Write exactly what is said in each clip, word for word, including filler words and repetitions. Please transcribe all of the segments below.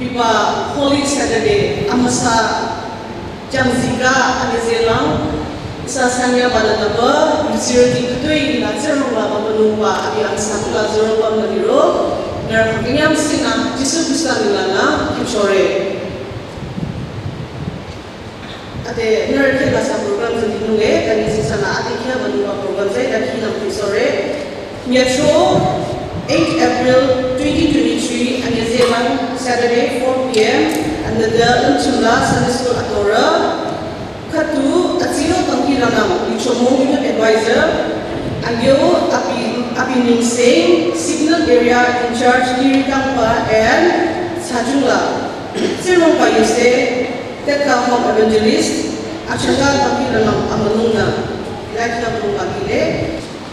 Hiba Holy Saturday amüsa jangzika anüzehlang, ihsa sanyaba la nüba, yutsirüti khütoi la Tsingrangba mübünungba abi amüsa kula zürongba müliro, nührü khünyang sinü Jisu Khrista ninglang la kihchore. Ade nührü khe la sa program züti nunge, kani sisana ade khyaba nungba program zai la kihlang kihchore. Nyatro eight April twenty twenty-three, anüzehlang Saturday four P M, anüde Lümchung la Sunday School atorü. Khüdu, atsino tangki lanang, Lichomong Youth Advisor, angyo Abi, Abi Ningsing, Signal Area in charge, Kiri Kangpa and Sajung la, Tsingrangba Yuse, Tetka Home Evangelist, achanga tangki lanang amünung nü, ilahi amünung ba kile.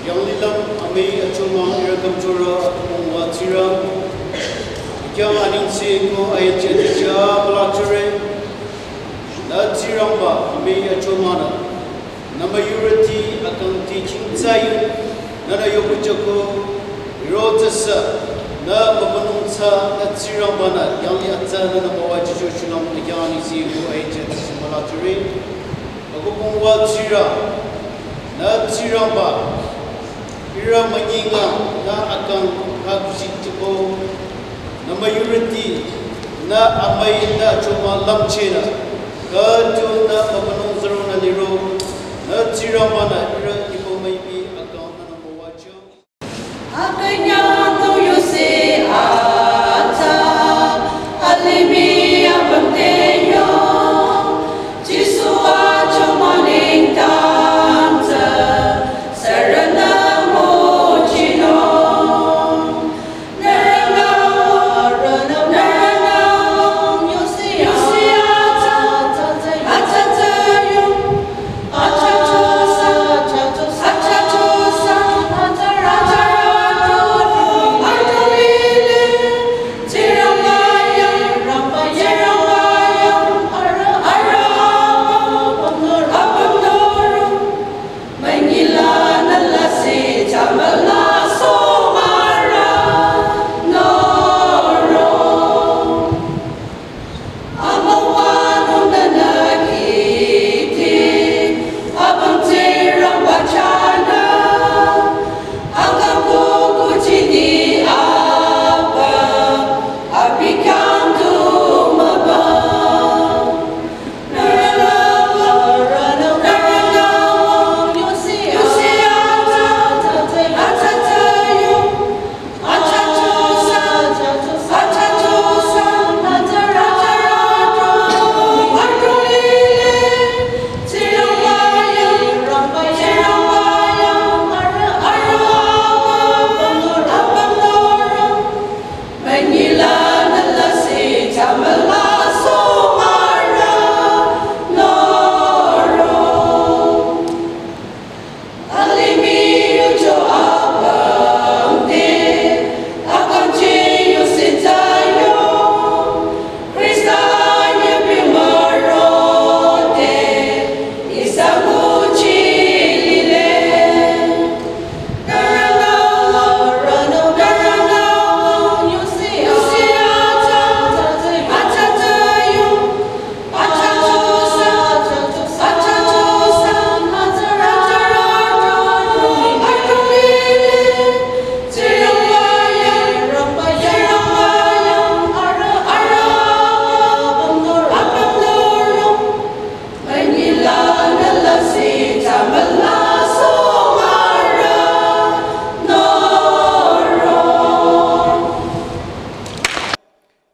Yanglilüm amii achomang ihrü kümchorü atümung wa Tsingrang. Khyang anengse ko aiche ticha müla chure. Nü Tsingrangba amii achomangnü. Nü müyurüti akang ti chingtsayun. Nünü yokuchako. Iro tsüsü. Nü mübünung tsü nü Tsingrangbanü. Yangli atsa nünü müwachicho shunung nü khyang anengse ko aiche ticha müla chure. Akupungwa Tsingrang, nü Tsingrangba, ihrü münyi ngang, nü akang khakushi tiko, nü müyurüti, nü amii nü achomang lümchehnü, khüdu nü mübünung zürong nü liro, nü Tsingrangbanü ihrü ipo müipi akang nünü müwachang. Akünyang tu yusi ata, alimih apüm te yo, Jisu achomang nengdang tsü, sürünü müchinung. Nührü ngang, nührü ngang, yusi ata, ata tsü yo.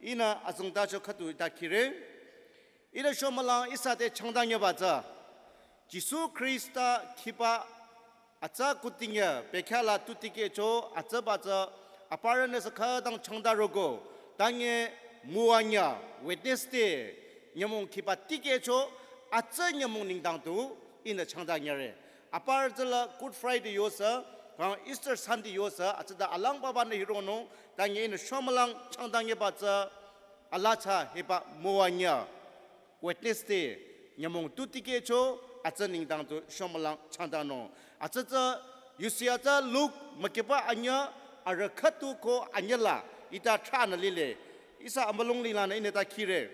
Ihnü azengtacho khüdu ita kire. Ihnü shomülang ihsa te changdang yoba tsü. Jisu Khrista khiba atsa kutinye bekhyah la tu tikehcho atsaba tsü aparünü sü khütang changdaroko. Tange müwanyü Wednesday nyümong khiba tikehcho atsa nyümong nengdang tu ihnü changdang yare. Apar tsüla Good Friday yosü, kang Easter Sunday yosü, atsüta alang babanü hironung, tange ihnü shomülang changdang yeba tsü, ala tsü hiba müwanyü Wednesday, nyümong tu tikehcho, atsü nengdang tu shomülang changdanung. Atsü tsü, yusi atsü Luke, mükiba anyü, arüh khüdu ko anyü la, ita thranü lile. Ihsa amülung lilanü ihnü ta khire.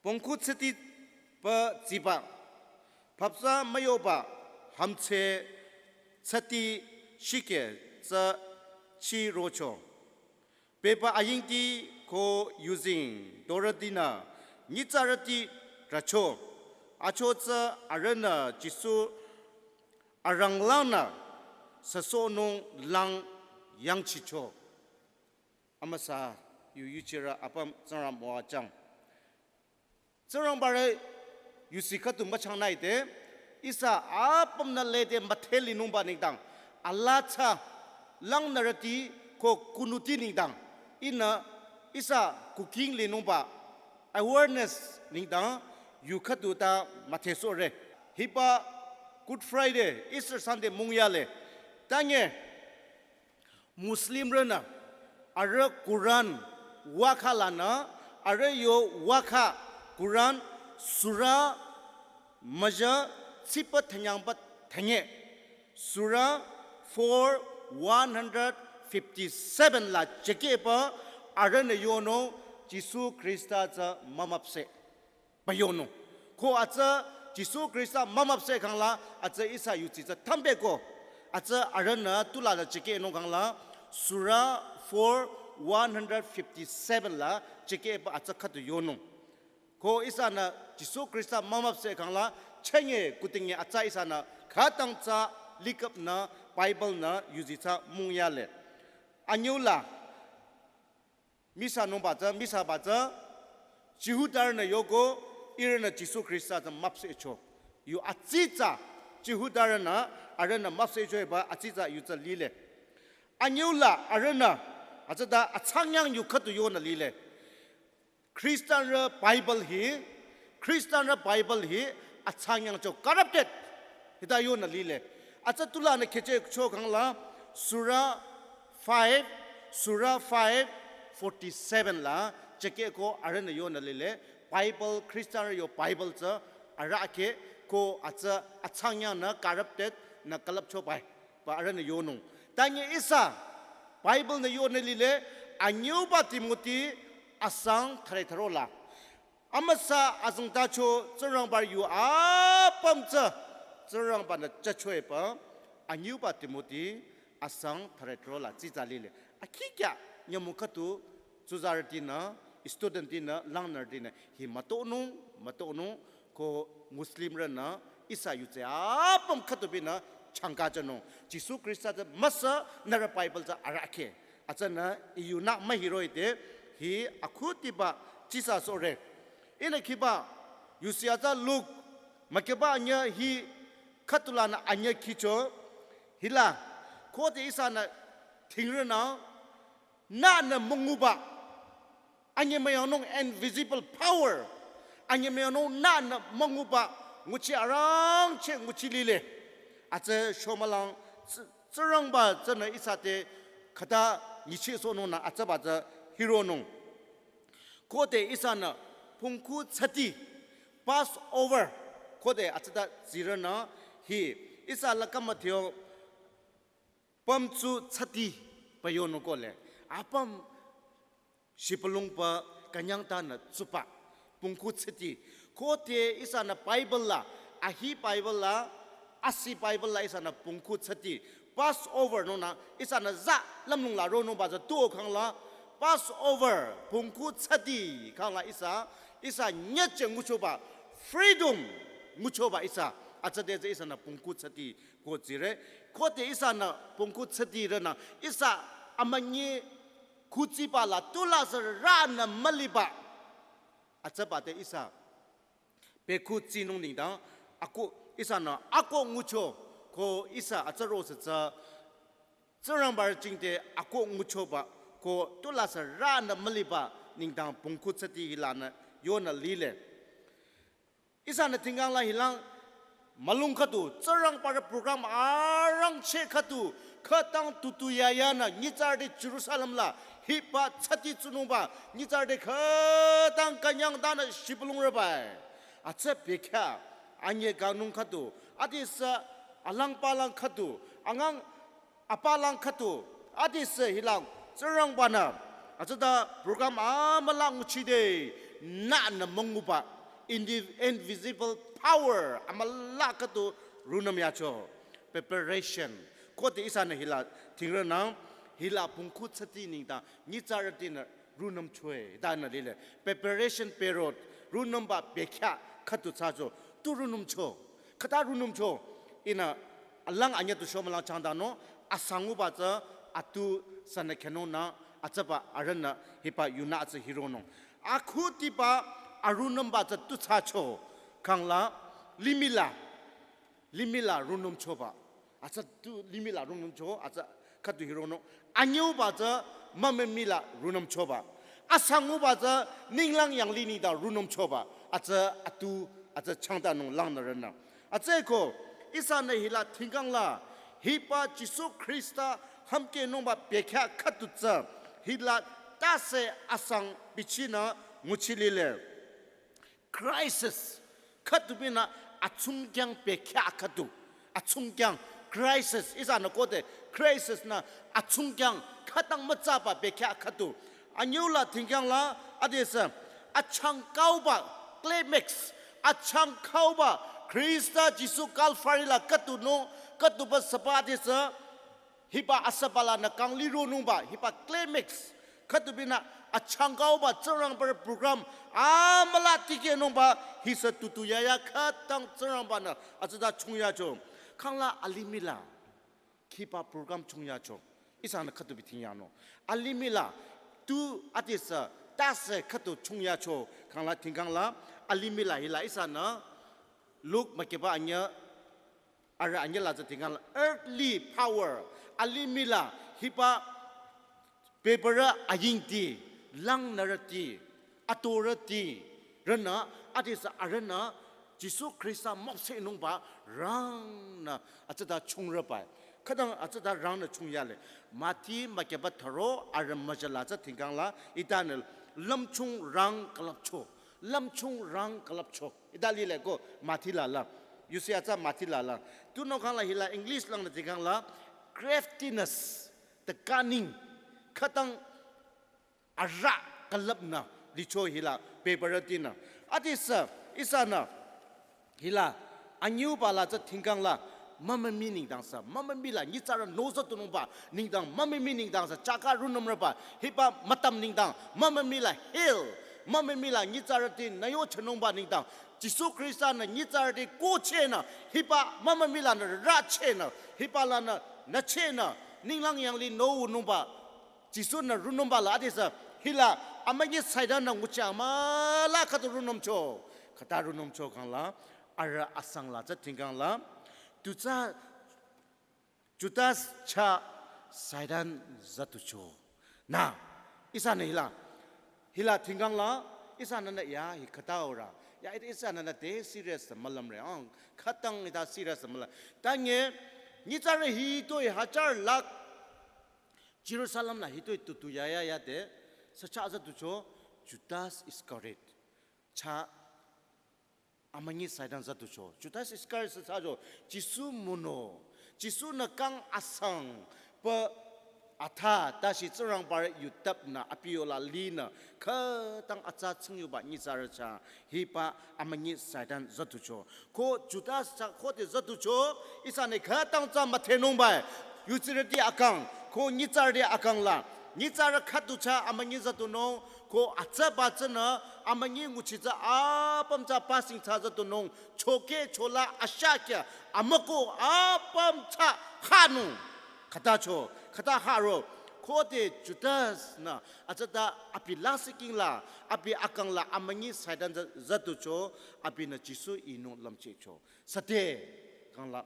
Pongkhu tsüti pü tsiba. Phapsa müyoba hamtse tsüti shikhe tsü chirocho. Beba ayingti ko yuzeng dorütinü nyitsarüti racho. Achotsü arühnü Jisu aranglangnü süsohnung lang yangchicho. Amüsa yu yuchirü apüm Tsingrang müwajüng. Tsingrangbarü yusi khüdu müchangnaide, ihsa apümnü lede müdhelinungba nengdang, alaa tsü langnürüti ko kunuti nengdang, ihnü ihsa kuking linungba awareness nengdang yu khüdu ta müdhesohre. Hiba Good Friday, Easter Sunday mungyale. Tanye Muslimrünü arüh Quran wakha lanü, arüh yo wakha Quran sura müja tsipa thanyangba thanye. Sura four, one hundred fifty-seven la chekehba arühnü yonung Jisu Khrista tsü mümüpseh. Pü yonung. Ko atsü Jisu Khrista mümüpseh khangla atsü ihsa yutsi tsü thambeko. Atsü arühnü tula la chikehnung khangla sura four, one hundred fifty-seven la chikehba atsü khüdu yonung. Ko ihsanü Jisu Khrista mümüpseh khangla chenge kutinge atsü ihsanü khütang tsü likapnü Bible nü yuzi tsü mungyale. Anyüla misa nungba tsü, misaba tsü, Jihudarünü yoko, ihrünü Jisu Khrista tsü müpsehcho. Yu atsitsa, Jihudarünü, arühnü müpsehcho eba atsitsa yu tsü lile. Anyüla arühnü, atsüta atsanyang yu khüdu yonü lile. Khristanrü Bible hi, Khristanrü Bible hi atsanyangcho corrupted. Hita yonü lile. Atsü tulanü khechecho khangla sura five, sura five forty-seven la chekehko arühnü yonü lile. Bible, Khristanrü yo Bible tsü arahkheh ko atsü atsanyangnü corrupted nü külüpchoba. Pü arühnü yonung. Tanye ihsa Bible nü yonü lile anyüba Timothy asang thüre thürola. Amüsa azengtacho Tsingrangba yu apüm tsü Tsingrangbanü jüchoepü anyüba Timothy asang thüre thürola tsitsa lile. Akhikya nyümong khüdu tsuzarütinü, studenttinü, langnürütinü hi mütonung, mütonung ko Muslimrünü ihsa yutsi apüm khüdu binü changkajünung. Jisu Khrista tsü müsa nührü Bible tsü arahkheh. Atsünü iyunü mühiroh-i te hi akhudiba jisa sohre. Ihnü khiba yusi atsü Luk mükeba anyüh hi khüdulanü anyüh khicho hila khode ihsanü thingrünü nünü münguba anyemüyangnung invisible power. Anyemüyangnung nünü münguba nguchi arangcheh nguchi lile. Atsü shomülang Tsi-, Tsingrangba tsünü ihsa te khüta nyichehsohnungnü atsüba tsü hironung. Khode ihsanü pungku tsüti Passover khode atsüta tsirünü hi ihsa la kamateo pümtsu tsüti pü yonung kohle. Apüm shibülungba künyangtanü tsuba pungku tsüti. Khode ihsanü Bible la, ahi Bible la, asi Bible la ihsanü pungku tsüti. Passover nungnü ihsanü za lümlong la ronungba tsü tuo khangla Passover pungku tsüti khangla ihsa, ihsa nyücheh nguchoba freedom nguchoba ihsa. Atsüde tsü ihsanü pungku tsüti ko tsire. Khode ihsanü pungku tsütirünü ihsa amünyi khutsiba la tulasü rünü müliba. Atsüba te ihsa bekhu tsinung nengdang ako ihsanü ako ngucho ko ihsa atsü rosü tsü Tsingrangba jingte ako nguchoba ko tulasü rünü müliba nengdang pungku tsüti hilanü yonü lile. Ihsanü tingkang la hilang mülung khüdu, Tsingrangba program arangcheh khüdu, khütang tutu yayanü, nyitsarüti Jerusalem la, hiba tsüti tsunungba, nyitsarüti khütang künyangtanü shibülungrüba. Atsü bekhyah, anye kangnung khüdu, adisü alangpalang khüdu, angang apalang khüdu, adisü hilang, Tsingrangbanü, Atsüta program amüla nguchide, nünü münguba, indi-, invisible power amüla khüdu runüm yacho. Preparation. Khode ihsanü hila thingrünang, hila pungkhu tsati nengdang nyitsarütinü runümchoe, tanü lile. Preparation period, runümba bekhyah khüdu thsacho, tu runümcho. Khüta runümcho, ihnü alang anyüh tu shomülang changdanung, asanguba tsü atu sünü khenungnü, atsüba arühnü hiba yunü atsü hironung. Akhudiba arunümba tsü tu thsacho, khangla, limihla, limihla runümchoba. Atsü tu limihla runümcho, atsü khüdu hironung. Anyüuba tsü mümümihla runümchoba. Asanguba tsü ninglang yanglih nengdang runümchoba. Atsü atu, atsü changdanung langnürünü. Atsüko, ihsanü hila thingkangla, hiba Jisu Khrista hümkehnungba bekhyah khüdu tsü, hila tase asang bichinü nguchi lile. Crisis. Khüdu binü atsungkyang bekhyah khüdu. Atsungkyang crisis. Ihsanü khode crisis nü atsungkyang khütang mütsaba bekhyah khüdu. Anyüla thingkyangla adesü achangkauba climax. Achangkauba Khrista Jisu Calvary la khüdunü, khüduba süba adesü hiba asübalanü kang lironungba, hiba climax. Khüdu binü achangkauba Tsingrangbarü program amüla tikehnungba, hisü tutu yaya khütang Tsingrangbanü atsüta chungyacho. Khangla alimihla, khiba program chungyacho. Ihsanü khüdu bi thingyanung. Alimihla, tu adesü tase khüdu chungyacho. Khangla thingkangla, alimihla hila ihsanü, Luk mükeba anyüh, arüh anyüla tsü thingkangla earthly power. Alimihla hiba bebürü ayingti, langnürüti, atorüti, rünü, adesü arühnü, Jisu Khrista müksehnungba rangnü, atsüta chungrüba. Khütang atsüta rangnü chungyale. Mati mükeba tharo arüh müjala tsü thingkangla, itanü lümchung rang külüpcho. Lümchung rang külüpcho. Ita lile ko Mati lala. You see, atsa Mati lala. Tunüo khangla hila English langnü thingkangla craftiness, the cunning. Khütang arüh külüpnü licho hila bebürütinü. Adesü ihsanü hila anyübala tsü thingkangla mümümi nengdangsü, mümümila nyitsarü nozadunungba nengdang, mümümi nengdangsü chaka runümrüba, hiba mütam nengdang, mümümila hell, mümümila nyitsarüti nüyo chenungba nengdang, Jisu Khristanü nyitsarüti kohchehnü, hiba mümümilanü rüchehnü, hibalanü nüchehnü, ninglang yanglih nowunungba, Jisunü runümbala adesü, hila amünyi Saitan-nü nguchi amüla khüdu runümcho, khüta runümcho khangla, arüh asangla tsü thingkangla, tutsü Judas chah Saitan zatucho. Nü, ihsanü hila, hila thingkangla, ihsanünü ya hi khüta ora. Ya, it-, ihsanünü te serious mülümre, ang, khütang ita serious mülüm. Tanye, nyitsarü hitoi hajar lakh Jerusalem la hitoi tutu yaya yade, sü chah zatucho, Judas Iscariot. Chah amünyi Saitan zatucho. Judas Iscariot sü thsacho, Jisu mono. Jisunü kang asang pü atha, tashi Tsingrangbarü yutüpnü, abi yola linü, khütang atsa tsingyuba nyitsarü chah, hiba amünyi Saitan zatucho. Ko Judas chah khode zatucho, ihsanü khütang tsü müdhenungba, yutsirüti akang, ko nyitsarüti akangla, nyitsarü khüdu chah amünyi zatunung, ko atsaba tsünü, amünyi nguchi tsü apüm tsü passing tsü zatunung, chokeh chola ashakya, amüko apüm tsü hanung, khütacho, khüta haro, khode Judas-nü, atsata abi lasih kingla, abi akangla amünyi Saitan za-, zatucho, abinü Jisu inung lümchehcho. Süte, kangla,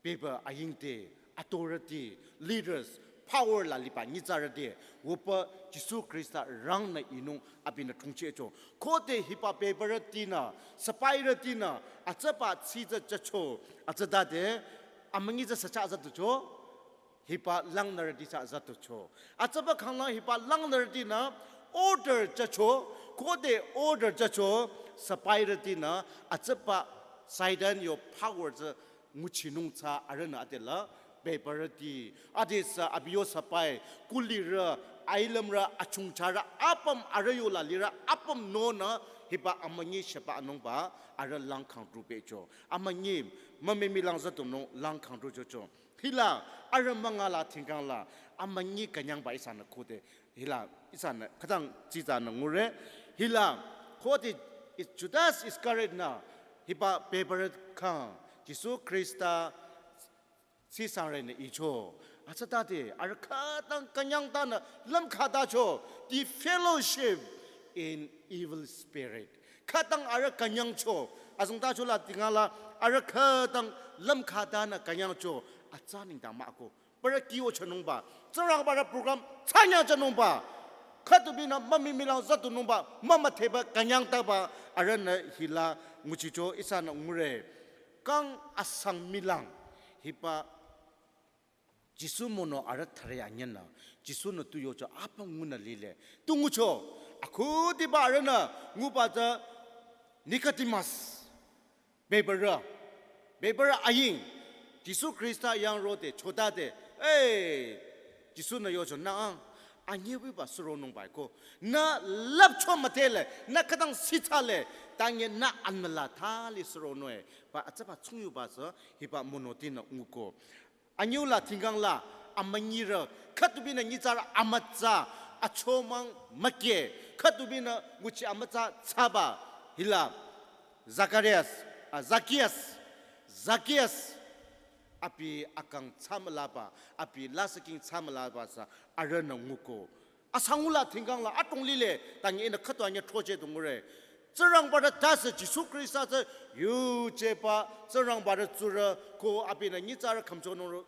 bebü ayingte, authority, leaders, power la liba nyitsarüti, wüpü Jisu Khrista rangnü inung abinü chungchehcho. Khode hiba bebürütinü, sipairütinü, atsaba tsitsü jücho, atsatade, amünyi tsü sücha zatucho, hiba langnürüti chah zatucho. Atsaba khanglang hiba langnürütinü order jücho, khode order jücho, sipairütinü, atsaba Saitan yo power tsü nguchinung tsü arühnü adela, bebürüti, adesü abi yo sipai, kulirü, ailümrü achungcharü apüm arüh yola lirü apüm nonü hiba amünyi sheba anungba arüh lang khangtru pehcho. Amünyi mümimi lang zütunung lang khangtru chocho. Hila arüh münga la thingkang la amünyi künyangba ihsanü khode. Hila ihsanü khütang tsitsanü ngure. Hila khode is-, Judas Iscariot nü hiba bebürü kang Jisu Khrista sisangre nü icho. Atsütade arüh khütang künyangtanü lümkhatacho. The fellowship in evil spirit. Khütang arüh künyangcho. Azengtacho la tingala arüh khütang lümkhatanü künyangcho. Atsa nengdang mah-o. Parü kyo chanungba. Tsingrangbarü program tsanyang chanungba. Khütubinü mümimi lang zütunungba. Mümüdheba künyangtaba. Arühnü hila nguchicho ihsanü ngure. Kang asang milang hiba Jisu mono arüh thare anyenü Jisu-nü tu yocho apüm ngunü lile. Tu ngucho akhudiba arühnü nguba tsü Nicodemus. Bebürü. Bebürü aying. Jisu Khrista yang rode chotade. Hey, Jisu-nü yocho nü ang anyewiba suronungba ko. Nü lüpcho müdhele, nü khütang sithsale, tanye nü anmüla thali suronung-e. Ba atsüba tsungyuba sü, hiba monotinü nguko. Anyüla thingkang la, amünyirü, khütubinü nyitsarü amütsa, achomang müke, khütubinü nguchi amütsa thsaba, hila, Zacharias, ah, Zacchaeus, Zacchaeus, abi akang thsamülaba, abi lasihking thsamülaba sü arühnü nguko. Asangula thingkang la atong lile, tanye ihnü khütu anye throcheh tu ngure. Tsingrangbarü tase Jisu Khrista tsü yujeba, Tsingrangbarü tsurü ko abinü nyitsarü khümchonung ro-,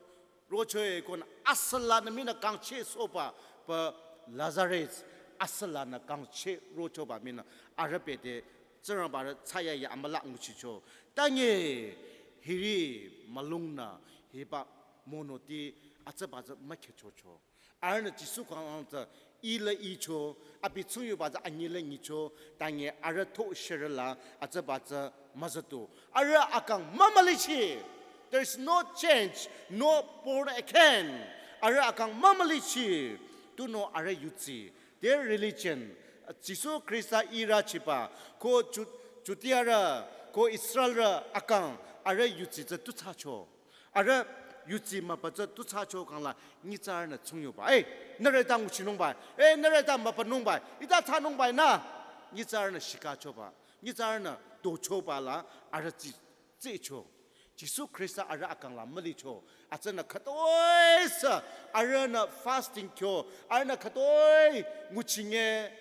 rocho-e konü asülanü minü kangchehsohba, ba Lazarus asülanü kangcheh rochoba minü arüh bete Tsingrangbarü thsayahiya amüla nguchicho. Tanye hiri mülungnü hiba monoti atsüba tsü mükhechocho. Arühnü Jisu khyang tsü ile icho, abi tsungyuba tsü anyile nyicho, tanye arüh to shirüla atsüba tsü müzütu. Arüh akang mümülichi. There is no change, no born again. Arüh akang mümülichi. Tunüo arüh yudsi. Their religion, Jisu Khrista ihrü chiba, ko Ju-, Judearü, ko Israelrü akang, arüh yudsi tsü tu thsacho. Arüh yudsi müpa tsü tu thsacho kang la nyitsarünü tsungyuba. Eh, nührü ta nguchinungba. Eh, nührü ta müpanungba. Ita thsanungba nü. Nyitsarünü shikachoba. Nyitsarünü dochoba la arüh tsi, tsicho. Jisu Khrista arüh akang la mülicho. Atsünü khütoi sü arühnü fasting kyo. Arühnü khütoi nguchinge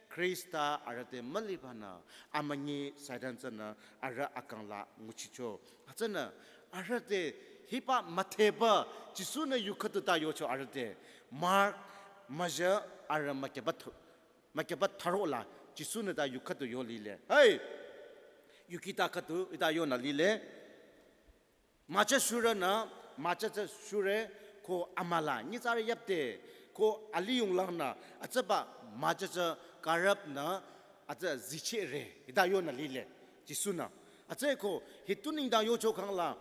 Khrista arüh te mülibanü amünyi Satan tsünü arüh akang la nguchicho. Atsünü arüh te hiba müdheba Jisu-nü yu khüdu ta yocho arüh te. Mark müjü arüh mükeba tho-, mükeba tharo la Jisu-nü ta yu khüdu yo lile. Hey! Yu khita khüdu ita yonü lile. Müjü shurünü, müjü tsü shure ko amüla, nyitsarü yapde, ko aliyung langnü, atsüba müjü tsü karüpnü, atsü zichehre, ita yonü lile, Jisu-nü. Atsü ko, hitu nengdang yocho kang la,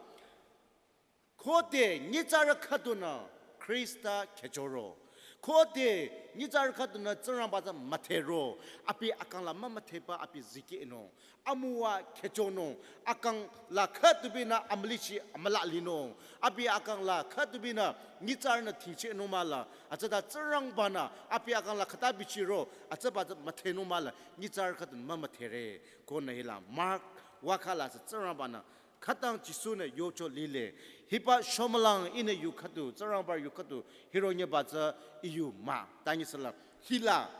khode nyitsarü khüdunü Khrista khechoro. Khode nyitsarü khüdunü Tsingrangba tsü müdhero. Abi akang la mümüdheba abi zikehnung. Amüwa khechonung. Akang la khüdubinü amülichi amüla linung. Abi akang la khüdubinü nyitsarünü thingchehnung mah la. Atsüta Tsingrangbanü abi akang la khüta bichiro. Atsüba tsü müdhenung mah la. Nyitsarü khüdunü mümüdhere. Konü hila Mark wakha la sü Tsingrangbanü khütang Jisu-nü yocho lile. Hiba shomülang ihnü yu khüdu, Tsingrangba yu khüdu, hironyiba tsü I yu mah. Tanyisüla. Hila,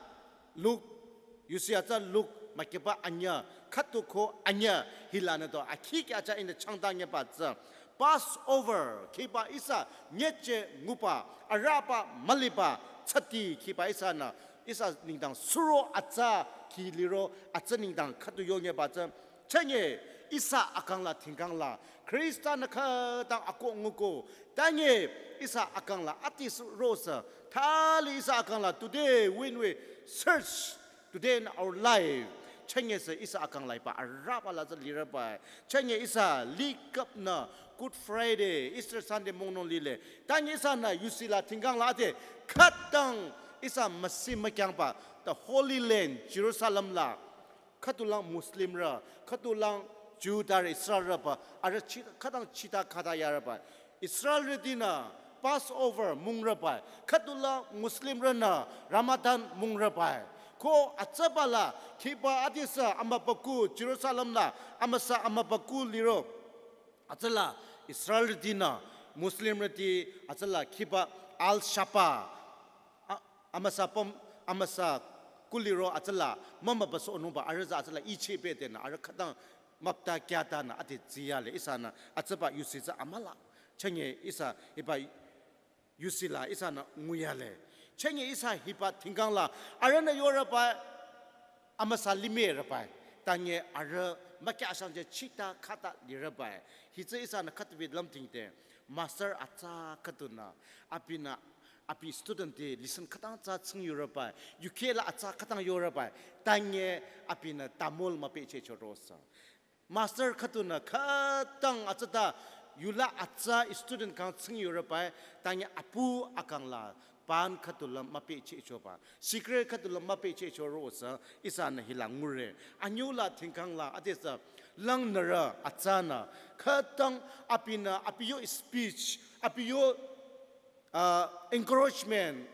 Luk, yusi atsa Luk, mükeba anyüh, khüdu ko anyüh, hilanü do, akhikya tsü ihnü changtanyiba tsü. Passover, khiba ihsa, nyecheh nguba, arüba müliba, tsüti khiba ihsanü, ihsa nengdang suro atsa, khi liro, atsa nengdang khüdu yonyiba tsü. Chünye ihsa akang la thingkang la Khrista-nü khütang akoh nguko. Tanye ihsa akang la ati sü ro sü. Thali ihsa akang la today when we search today in our life. Chünye sü ihsa akang la iba arüba la tsü lirüba. Chünye ihsa likapnü Good Friday, Easter Sunday mongnung lile. Tanye ihsanü yusi la thingkang la ate khütang Ihsa müsi mükyangba, the Holy Land, Jerusalem la, khüdulang Muslimrü, khüdulang Jihudarü, Israelrüba, arüh chi-, khütang chita khata yarüba. Israelrütinü Passover mungrüba, khüdulang Muslimrünü Ramadan mungrüba. Ko atsübala, khiba adisü amübükuh, Jerusalem la, amüsa amübükuh liro. Atsüla Israelrütinü, Muslimrüti, atsüla khiba al-Shabba, a-, amüsa püm, amüsa kuh liro atsüla, mümübüsohnungba, arüh tsü atsüla ichibetenü, arüh khütang müpta kyatanü, ati tsiyale, ihsanü, atsüba yusi tsü amüla. Chünye ihsa, hiba yusila ihsanü nguyale. Chünye ihsa hiba thingkangla, arühnü yorüba, amüsa limih rüba. Tanye arüh mükyashangje chita khata lirüba. Hitsü ihsanü khütubi lümtingte. Master atsa khüdunü. Abinü, abi student ti lesson khütang atsa tsing yorüba. Yukhe la atsa khütang yorüba. Tanye abinü tamul müpehchehcho rosa. Master khüdunü khütang atsüta yula atsa student khyang tsing yorüba, tanye apu akangla pan khüdula müpehchehchoba, secret khüdula müpehchehcho rosa, ihsanü hila ngure. Anyüla thingkangla, adisü langnürü atsanü, khütang abinü, abi yo speech, abi yo ah, encouragement,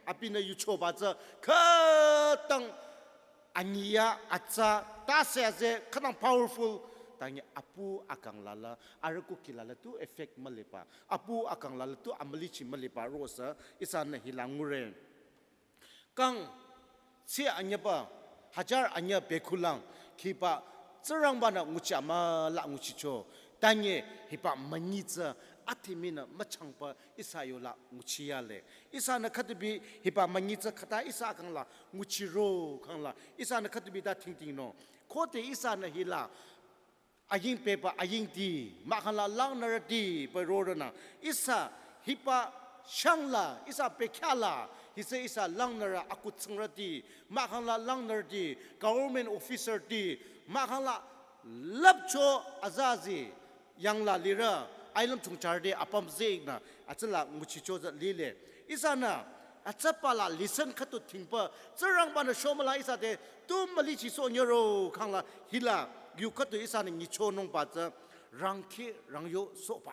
abinü yuchoba tsü, khütang anyiya atsa, tase aze, khütang powerful, tanye apu akangla la, arüh kuhkila la tu effect müliba, apu akangla la tu amülichi müliba rosa, ihsanü hila ngure. Kang, tsi anyüba, hajar anyü bekhulang, khiba, Tsingrangbanü nguchi amüla nguchicho, tanye hiba münyi tsü, atiminü müchangba ihsa yola nguchiyale. Ihsanü khütubi hiba münyi tsü khüta ihsa kangla nguchiro kangla. Ihsanü khütubi ta thingtingnung. Khode ihsanü hila, aying pehba ayingti, mahkhangla langnürüti, pü rorünü. Ihsa hiba shangla, ihsa bekhyahla, hitsü ihsa langnürü akutsingrüti, mahkhangla langnürüti, government officer ti, mahkhangla lüpcho azazi, yangla lirü, ailüm chungcharüti, apüm zehnü, atsüla nguchicho tsü lile. Ihsanü, atsübala lesson khüdu thingba, Tsingrangbanü shomüla ihsa te, tu mülichisoh nyüro kangla hila, yu khüdu ihsanü nyichonungba tsü, rangkhi rangyosohba.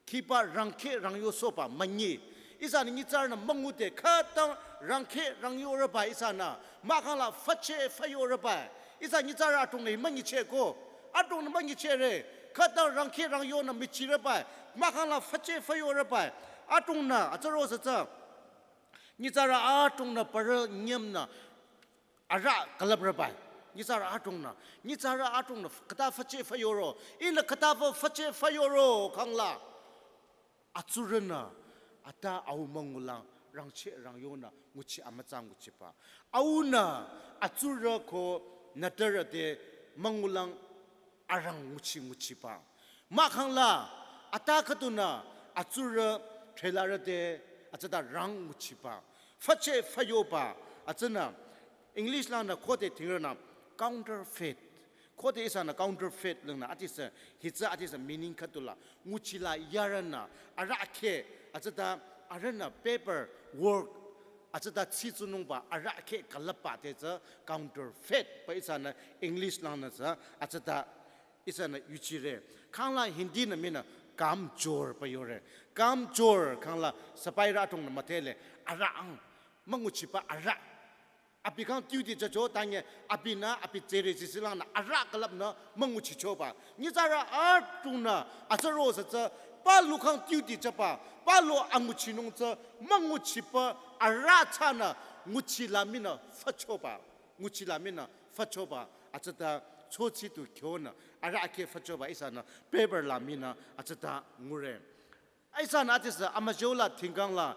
Khiba rangkhi rangyosohba münyi. Ihsanü nyitsarünü müngude khütang rangkhi rangyorüba ihsanü. Mahkhangla füche füyorüba. Ihsa nyitsarü adrongnü münyicheko. Adrongnü münyichere. Khütang rangkhi rangyonü michirüba. Mahkhangla füche füyorüba. Adrongnü atsüro sü tsü. Nyitsarü adrongnü parü nyemnü arüh külüprüba. Nyitsarü adrongnü. Nyitsarü adrongnü khüta füche füyoro. Ihnü khüta fü füche füyoro kangla. Atsurünü, ata au müngulang rangcheh rangyonü nguchi amütsa nguchiba. Aunü, atsurü ko nütürü te müngulang arang nguchi nguchiba. Mahkhangla, ata khüdunü, atsurü, threlarü te, atsüta rang nguchiba. Füche füyoba, atsünü, English langnü khode thingrünü, counterfeit. Khode ihsanü counterfeit langnü, adisü, hitsü adisü meaning khüdula, nguchila yarünü, arahkheh, atsüta, arühnü paper work, atsüta tsitsunungba, arahkheh külüpba te tsü counterfeit, pü ihsanü English langnü tsü, atsüta ihsanü yuchire. Kangla Hindi nü minü kamchor pü yore. Kamchor kangla sipairü adrongnü müdhele. Arüh ang. Münguchiba arüh. Abi khyang duty jücho tanye abinü abi tsere jisilangnü arüh külüpnü münguchichoba. Nyitsarü adrongnü atsüro sü tsü palu khyang duty jüba. Palu anguchinung tsü münguchiba arüh thsanü nguchila minü füchoba. Nguchila minü füchoba, atsüta chochi tu kyonü, arahkheh füchoba ihsanü paper la minü atsüta ngure. Ihsanü adisü amüjola thingkangla,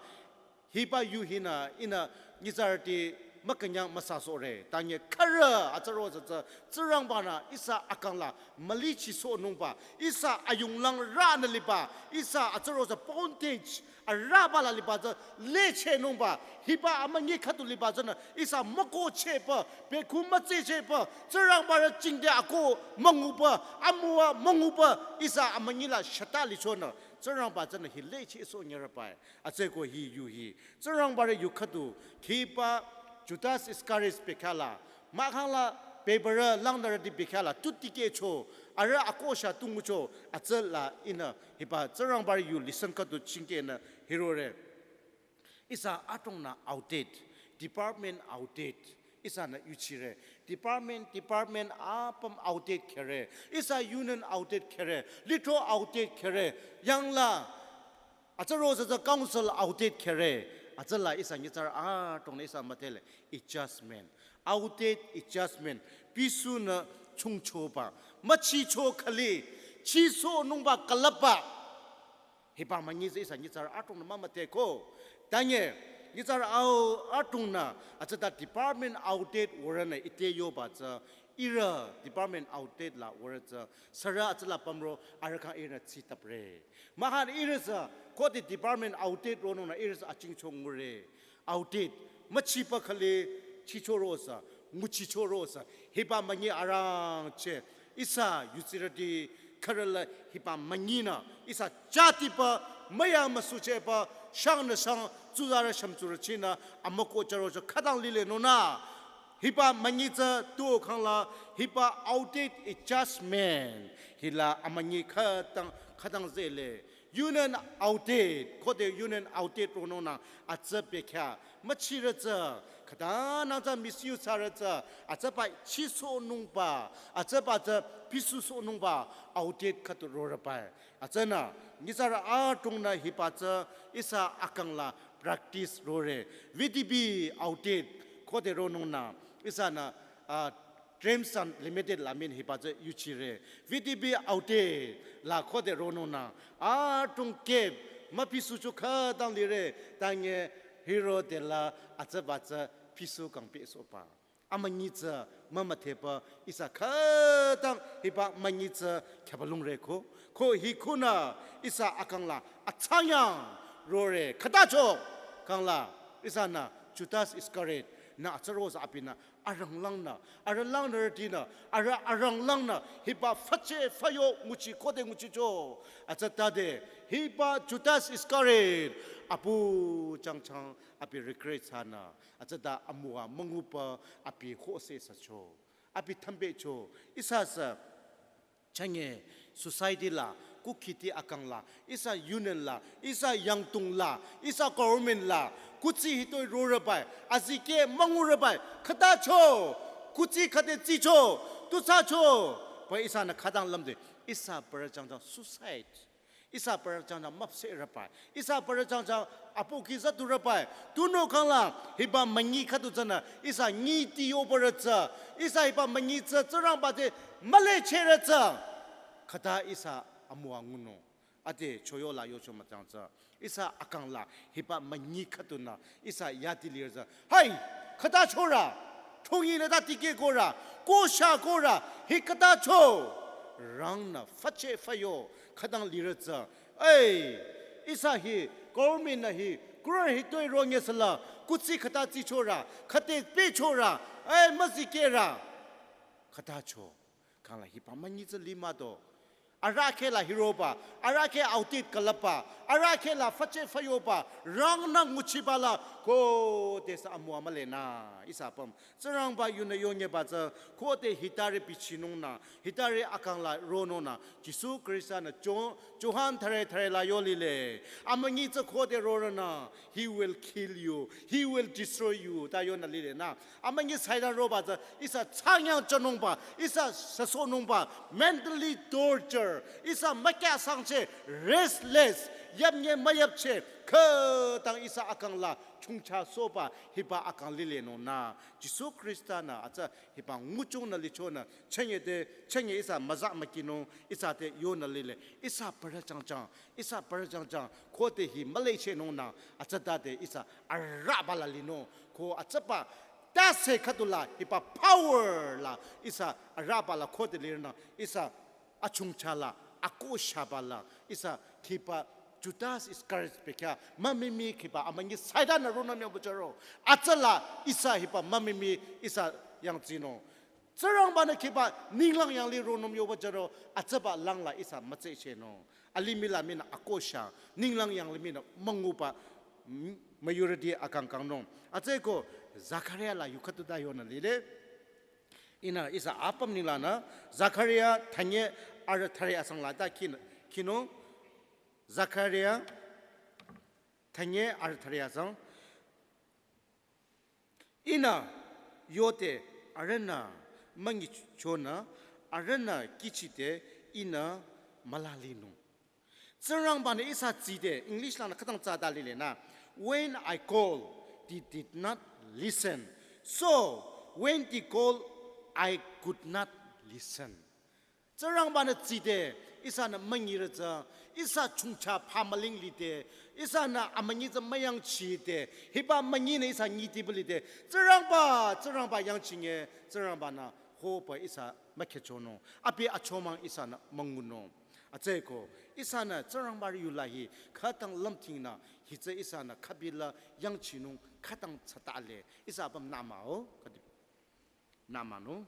hiba yu hinü, ihnü nyitsarüti mükünyang müsasore, tanye khürü atsüro sü tsü, Tsingrangbanü ihsa akangla, mülichisohnungba, ihsa ayunglang rünü liba, ihsa atsüro sü bondage, arübala liba tsü lechehnungba, hiba amünyi khüdu liba tsünü, ihsa mükohchehba, bekhu mütsehchehba, Tsingrangbarü jingte akoh münguba, amüwa münguba, ihsa amünyila shata lichonü, Tsingrangba tsünü hi lechi so nyerübai. Atsüko hi yu hi. Tsingrangba re yu khüdu. Khiba Judas Iscariot bekhyah la. Mahkhang la bebürü langnürüti bekhyah la. Tu tikehcho. Arüh akosha tu ngucho. Atsüla ihnü. Hiba Tsingrangba re yu lesson khüdu chingkehnü hirore. Ihsa adrongnü outdated, department outdated. Ihsanü yuchire. Department, department apüm outdated khere. Ihsa union outdated khere. Lithro outdated khere. Yangla. Atsüro sasa council outdated khere. Atsüla ihsa nyitsarü adrongnü ihsa müdhele. Adjustment. Outdated adjustment. Pisunü chungchoba. Müchicho khali. Chisohnungba külüpba. Hiba münyi tsü ihsa nyitsarü adrongnü mümüdheko. Tanye, nyitsarü au adrongnü, atsüta department outdated würünü ite yoba tsü, ihrü department outdated la würü tsü, sürü atsüla pümro, arüh khyang ihnü tsitapre. Mahkhang ihrü tsü, khode department outdated ronungnü ihrü tsü achingcho ngure. Outdated, müchiba khali, chichoro sü, nguchichoro sü, hiba münyi arangcheh, ihsa yutsirüti khürüla hiba münyinü, ihsa jatiba, müya müsuchehba, shangnü shang, tsuzarü shümtsurü chinü, amüko charocho khütang lilenungnü, hiba münyi tsü tu khangla, hiba outdated adjustment, hila amünyi khütang, khütang zele. Union outdated, khode union outdated ronungnü atsü bekhyah. Müchirü tsü, khütanang tsü misuse thsarü tsü, atsüba chisohnungba, atsüba tsü pisusohnungba outdated khüdu rorübai. Atsünü, nyitsarü adrongnü hiba tsü ihsa akang la practice rore. V D B outdated, khode ronungnü, ihsanü, ah, Dreams Unlimited la mii hiba tsü yuchire. V D B outdated la khode ronungnü. Adrong kep müpisucho khütang lire. Tanye hiro dela atsüba tsü pisu kang pisohba. Amünyi tsü mümüdheba ihsa khütang hiba münyi tsü khyübalungreko. Ko hi khunü ihsa akang la atsanyang rore. Khütacho khangla ihsanü Judas Iscariot nü atsüro sü abinü aranglangnü, aranglangnürütinü, arang, aranglangnü, hiba füche füyo nguchi khode nguchicho. Atsütade, hiba Judas Iscariot, apu changchang, abi regret thsanü. Atsüta amüwa münguba, abi hose thsacho. Abi thambehcho. Ihsa sü, chünye society la, kukhiti akang la, ihsa union la, ihsa yangdong la, ihsa government la, kuthsi hitoi rorübai, azikeh müngurübai, khütacho, kuthsi khüde tsicho, tu thsacho, ba ihsanü khütang lümde, ihsa parü changchang suicide, ihsa parü changchang müpsehrübai, ihsa parü changchang apu ki zaturübai. Tunüo khangla hiba münyi khüdu tsünü ihsa nyiti yobarü tsü. Ihsa hiba münyi tsü Tsingrangba te mülechehrü tsü. Khüta ihsa amüwa ngunung. Ade choyola yocho müchang tsü. Ihsa akang la hiba münyi khüdunü ihsa yadi lirü tsü. Hai, khütachorü. Thongi nü ta tikehkorü. Koshakorü. Hi khütacho. Rangnü füche füyo. Khütang lirü tsü. Ei, ihsa hi, government nü hi, kurü hitoi rongesüla, kuthsi khüta tsichorü, khüte pehchorü, ei, müzikehrü, khütacho, khangla hiba münyi tsü limüdo, arahkheh la hiroba, arahkheh outdated külüpba, arahkheh la füche füyoba, rangnü nguchiba la, khodesü amüwa mülenü, ihsa apüm Tsingrangba yunü yonyeba tsü, khode hitari bichinungnü, hitari akang la ronungnü, Jisu Khrista nü Jo-, Johan thüre thüre la yo lile. Amünyi tsü khode rorünü, he will kill you, he will destroy you, ta yonü lilenü. Amünyi Satan roba tsü, ihsa thsanyang chanungba, ihsa süsohnungba, mentally torture, ihsa mükyasangcheh, restless, yapnye müyapcheh, khütang ihsa akang la, chungchasohba, hiba akang lilenungnü. Jisu Khrista nü atsü hiba nguchungnü lichonü, chünye te, chünye ihsa müza mükinung, ihsa te yonü lile, ihsa parü changchang, ihsa parü changchang, khode hi mülechehnungnü, atsütade ihsa arahba la linung, ko atsüba tase khüdula hiba power la, ihsa arahba la khode lirünü, ihsa achungcha la, akoshaba la, ihsa khiba Judas Iscariot bekhyah, mümimi khiba, amünyi Satan nü ronüm yoba charo, atsüla ihsa hiba mümimi ihsa yangtsinung. Tsingrangba nü khiba ninglang yanglih ronüm yoba charo, atsüba langla ihsa mütsechehnung. alimih la mii nü akosha, ninglang yang limih nü münguba, m-, müyurüti akang kangnung. Hütsüeko Zakaria la yu khüdu ta yonü lile. Ihnü ihsa apüm ninglanü, Zakaria thünye arü thüre asang la ta khin-, khinung, Zakaria thünye arü thüre asang. Ihnü yote arühnü müngichonü, arühnü kihchide ihnü mülalinung. Tsingrangba-nü ihsa tside, English lanü khütang tsü ta lile nü, "When I call, they did not listen. So, when they call, I could not listen." Tsingrangba-nü tside, ihsanü münyirü tsü, ihsa chongcha bhamüling lide, ihsanü amünyi tsü müyangchide, hiba münyinü ihsa nyitiba lide, Tsingrangba, Tsingrangba yangchinge, Tsingrangba-nü hoba ihsa mükhehchonung, abi achomang ihsanü müngunung. Hütsüeko, ihsanü Tsingrangba yu la hi, khütang lümdhingnü, hitsü ihsanü khübila yangchinung, khütang tsatale, ihsa apüm nümao, khüdi nümanung.